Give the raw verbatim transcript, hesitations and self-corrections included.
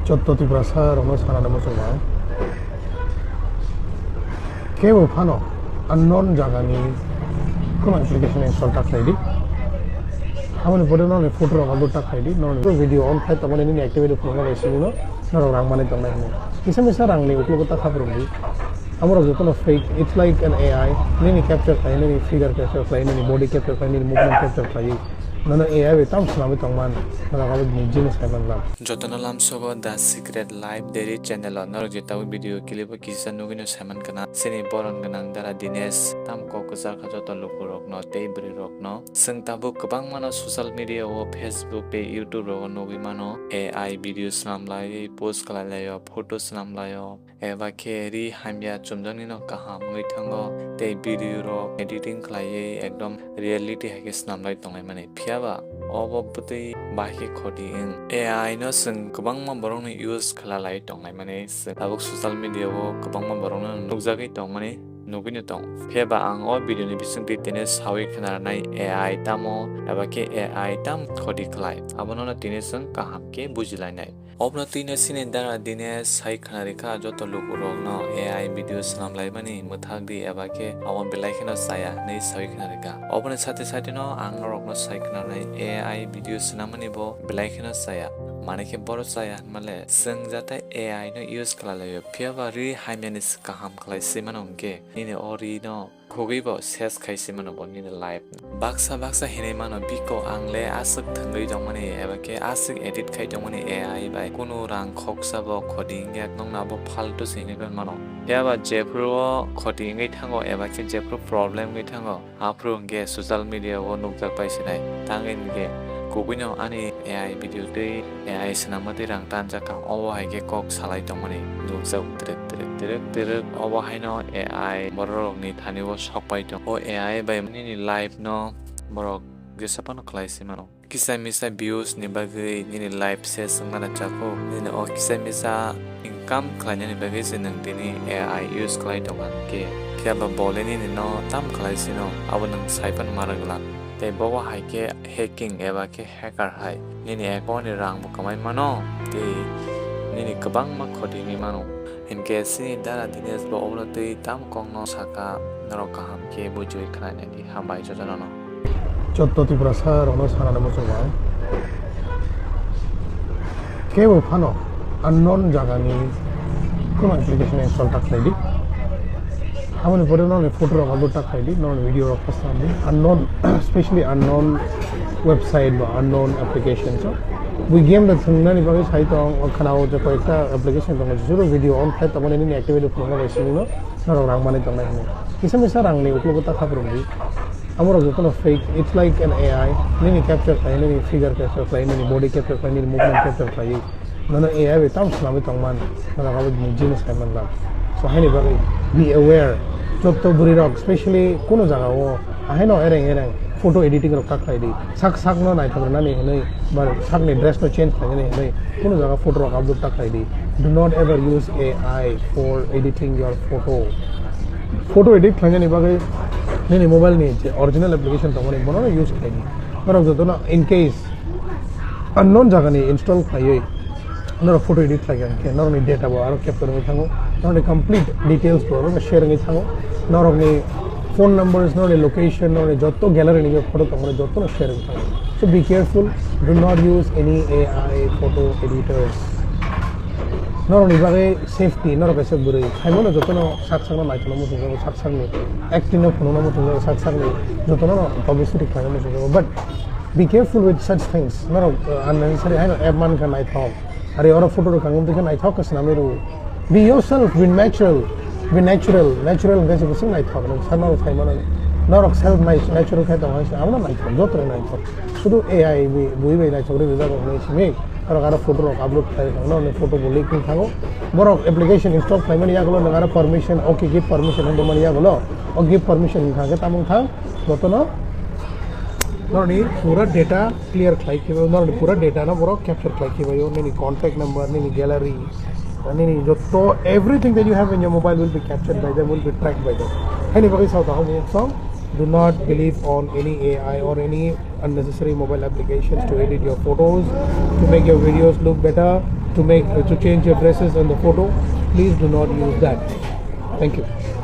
Chotto Tiprasa rokno sanani muchungo ang. Kebo phano unknown jagani kono application install ta khlai di. Aboni pore noni photo rok upload ta khlai di. Noni video on khlai tongmani nini activity phunukna bai simi no norok rang manwi tongnai hinwi. Kisa misa rangni uklogo ta khaprwng di. Amorok jotono fake, it's like an A I. Nini capture khlai, nini figure capture khlai, nini body capture khlai, nini movement capture khlai. Nono A I bai tam swnamwi tongman, norok abo nini jeans hai manlam. Jotono lamsogo The Secret Life Daily Channel o norok je tabuk video clip o kisa nugwino saiman kana. Chini boron gwnang dara Dinesh tam kok kwchar kha joto lukurokno tei bwrwirokno. Chwng tabuk kwbangmano social media o, Facebook tei YouTube rogo nugwi mano. A I video swnam laiwi post khlai laio, photo swnam laio. Eba khe ri hamya chumjaknino kaham wngwi thango, tei video rok editing khlaiwi ekdom reality hai khe swnamlai tonglaimani. Phiyaba obo bwtwi bahai khe khoti wng. A I no chwng kwbangma borokno use khlai lai tonglaimani. Chwng tabuk social media o kwbangma borokno nukjagwi tongmani nugwino tongo. Phiyaba ang o video ni bisingtwi tini sawi khnarnai A I tamo eba khe A I tam khoti khlai, abono tini chwng kaham khe bujilainai. Obono twino chini dara Dinesh sai khwnarikha joto lukurokno A I video swnamlaimani mwthak di eba khe abo belai kheno chaya hinwi sai khwnarikha. Oboni sate sateno ang norokno sai khwnarnai A I video swnammani bo belai kheno chaya. Manwi khe boro chaya hinmale chwng jata A I no use khlai laio phiyaba ri hamyani kaham khlai se mano hwnkhe nini o ri no khugwi bo ses khai se mano bo nini life. Baksa baksa hinwi mano biko ang le aswk thwngwi tongmani eba khe aswk edit khai tongmani A I bai kunu rang khoksa bo khoti wngya nokna bo faltu se hinwi mano. Phiya ba jephru o khoti wngwi thango eba khe jephru problem wngwi thango aphru hwnkhe social media o nukjak pai sinai tangwi hwnkhe kubui no ani A I video twi A I swnamwi twi rang tanjak kha, obo hai khe kok salai tongmani nukjago twrwk twrwk twrwk twrwk. Obo haino A I borok rokni thani o sok pai tongo. O A I bai nini life no borok jesa phano khlai se mano. Kisa misa views ni bagwi nini life se swngna rwchapho. Nini o kisa misa income khlainani bagwi se nwng tini A I use khlai tongo hwnkhe. Phiya ba bo le nini no tam khlai sino, abo nwng sai phano ma rwgwla. Tei bobo hai khe hacking eba khe hacker hai nini account ni rang bo kwmai mano tei nini kwbangma khoti wngwi mano. Hinkhe chini dara Dinesh bo obono twi tam kokno saka, norok kaham khe bujiwi khwnanai di, hambai jotono no. Chotto Tiprasa rokno sanani muchungo ang. Kebo phano unknown jagani kono application install ta khlai di. Aboni pore noni photo rok upload ta khlai di, noni video rok post khlai di. Unknown, specially unknown website ba unknown application. So, bui game da thwngnani bagwi sai tong, o khana o je koyekta application tongo, juro video on khlai tongmani nini activity phunukna bai simi no, norok rang manwi tongnai hinwi. Kisa misa rangni uklogo ta khaprwng di. Amorok jotono fake, it's like an A I, nini capture khlai, nini figure capture khlai, nini body capture khlai, nini movement capture khlai. Nono A I bai tam swnamwi tongman, norok abo nini jeans hai manlam. So haini bagwi be aware. Jotto bwrwi rok, specially kuno jaga o, ahaino ereng ereng photo editing rok ta khlai di. Sak sak no naithok rwnani hinwi, ba sakni dress no change khlainani hinwi, kuno jaga photo rok upload ta khlai di. Do not ever use A I for editing your photo. Photo edit khlainani bagwi nini mobile ni je original application tongmani bono no use khlai di. Norok jotono in case unknown jagani install khlaiwi norok photo edit khlai kha hwnkhe norokni data bo aro capture wngwi thango, norokni complete details bo aro share wngwi thango, norokni phone numbers, norokni location, norokni jotto gallery ni photo tongmani jotto no share wngwi thango. So be careful, do not use any A I photo editors. Norokni bagwi safety, norok kaisa bwrwi khaimano jotono sak sakno naithokno muchungjago, sak sakni acting no phunukno muchungjago, sak sakni jotono publicity khlaina muchungjago, but be careful with such things. Norok, uh, unnecessary haino app man kha naithok. Are oro photo rok kangum twi khe naithok khe swnamwi rw. Be yourself, be natural. Be natural. Natural hwnkhe se bwswk naithok. Nwng sakno rw thai mano. Norok self nai-, natural khe tong hai se abono naithok. Joto rok naithok. Sudu A I bui, bui bai naithok rw rijak rok nai simi. Norok aro photo rok upload khlai rw norokni photo bo leak wng thango. Borok application install khlaimani yagulo nwng aro permission, okay, give permission hwnwi mani yagulo. O give permission wng kha khe tamo wng thang. Jotono norokni pura data clear khlai khe, norokni pura data no borok capture khlai khe baio, nini contact number, nini gallery, nini jotto, everything that you have in your mobile will be captured by them, will be tracked by them. Haini bagwi sao tong song, do not believe on any A I or any unnecessary mobile applications to edit your photos, to make your videos look better. to make, to change your dresses on the photo, please do not use that. Thank you.